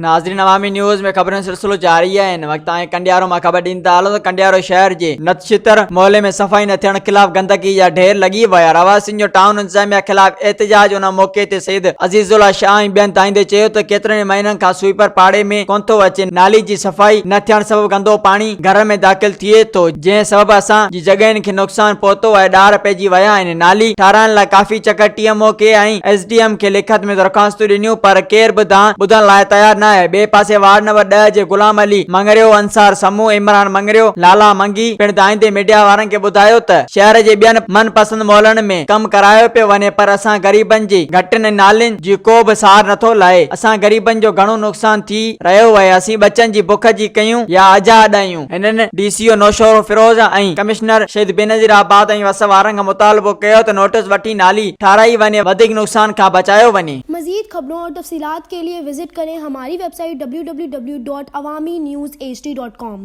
ناظرين عوامي نيوز ۾ خبرن جو سلسلو جاري آهي هن وقت تائين ڪنڊيارو مان خبر ڏيندا هلون ته ڪنڊيارو شهر جي نتشتر محلي ۾ صفائي نه ٿيڻ خلاف گندگي جا ڍير لڳي ويا رهواسين جو ٽائون انتظاميا خلاف احتجاج ان موقعي تي سيد عزيز الله شاهه ۽ ٻين دانهيندي چيو ته ڪيترن ئي مهينن کان سوئيپر پاڙي ۾ ڪونه ٿو اچي نالي جي صفائي نه ٿيڻ سبب گندو پاڻي گهرن ۾ داخل ٿئي ٿو جنهن سبب اسان جي جڳهين کي نقصان پهتو آهي ڏار پئجي ويا آهن نالي ٺاهرائڻ لاء ڪافي چڪر ٽي ايم او کي ۽ ايس ڊي ايم کي لکت ۾ درخواستون ڏنيون پر ڪير به دانهن ٻڌڻ لاء تيار نه آهي ٻئي پاسي وارڊ نمبر ڏهه جي غلام علي مڱريو انصار سمون عمران مڱريو لالا منگي پڻ دانهيندي ميڊيا وارن کي ٻڌايو ته شهر جي ٻين من پسند محلن ۾ ڪم ڪرايو پيو وڃي پر اسان غريبن جي گهٽين ۽ نالين جي ڪو به سار نٿو لهي اسان غريبن جو گهڻو نقصان ٿي رهيو آهي اسين ٻچن جي بک جي ڪيون يا اجها اڏايون. هنن D C O Naushahro Feroze ۽ commissioner Shaheed Benazirabad ۽ وس وارن کان مطالبو ڪيو ته نوٽيس وٺي نالي ٺاهرائي وڃي وڌيڪ نقصان کان بچايو وڃي. مزيد خبرون اور تفصيلات کے لئے وزٽ ڪرين ھماري web site www.awamiNewsHD.com.